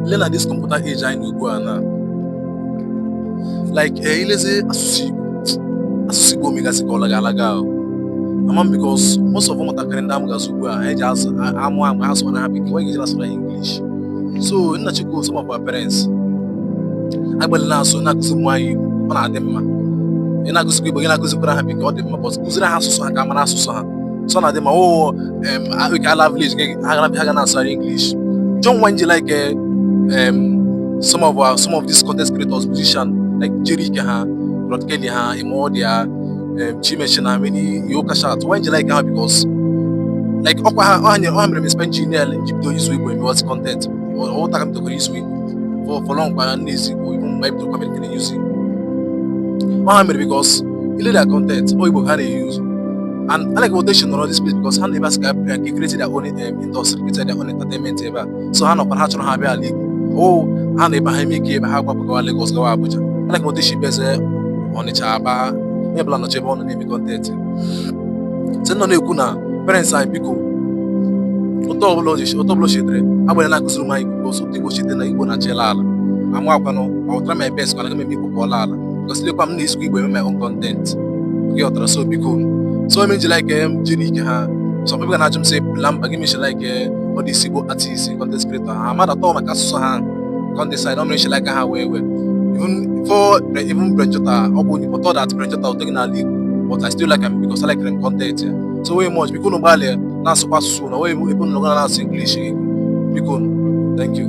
Ile na this computer age anyị nọ ugbu a na like ilezi asụsụ Igbo, asụsụ Igbo megasị ka ọ laga alaga ahụ ama m, because most of ụmụntakịrị ndị amụgasị ugbu a, ha eji asụ amụ amụ ha sụrụ ha bekee, nweghị eji asụrụ ha English. So nna Chukwu, some of our parents agbalị na-asụ, na-akụzi ụmụ anyị Igbo. Ọ na-adị mma ị na-akụzikwa Igbo, gị na-akụzikwara ha bekee, ọ dị mma, but kụziri ha asụsụ ha ka a mara asụsụ ha. So ọ na-adị mma. O ka ala village gị ha ga na-asụgharị English. John Wanji, like some of these content creators, musician like Jerry Ike ha, Rod Kelly ha, Imodia, Chimechi na many Yoka Shat. Why ji like ha? Because like ọkwa ha ọ ha nyere ọ ha mere m spend Gmail nji bido isu Igbo emewazi content. Ọwụta ka m bidokwara isu Igbo for long kwa na-esi Igbo, even mgbe anyị bidoro comedy na-use Igbo. Ọ ha mere because ile their content, ọ Igbo ha na-use, and I like what they should nọrọ this place because ha na-ebe asị ka create their own industry, create their own entertainment ebe a. So ha nọkwa ha chọrọ ha bịa ala Igbo, o ha na ebe ha eme ike ebe ha gbapụ gawa Lagos, gawa Abuja. I like what they should beze Ọnịcha, Aba, onye ọbụla nọchi ebe ọ nọ na-eme content. Sị nọ na-ekwu na parents anyị, biko, ụtọ ọbụla o chetere, agbanyere na-akụziri m anyị Igbo, because ụtọ Igbo chete na Igbo na-achịla ala amụ akwanụ. I will try my best kwana m eme Igbo ka ọ laa ala, because lekwa m na-esikwa Igbo eme my own content gị ọtara. So biko, so eme nji like m jiri ike ha. Some people na-ajụ m sị lamba gị mechi like all these Igbo artists, content creator ha mmadụ atọ maka asụsụ ha content side ọ mere nchi like ha wee wee even for even Brenjota. Ọ bụ onye but that Brenjota ụtọ gị n'ala Igbo, but I still like him because I like him content ya. So very much, biko, unu gbalịa na-asụkwa asụsụ na ebe unu nọ na-asụ English. Biko, thank you.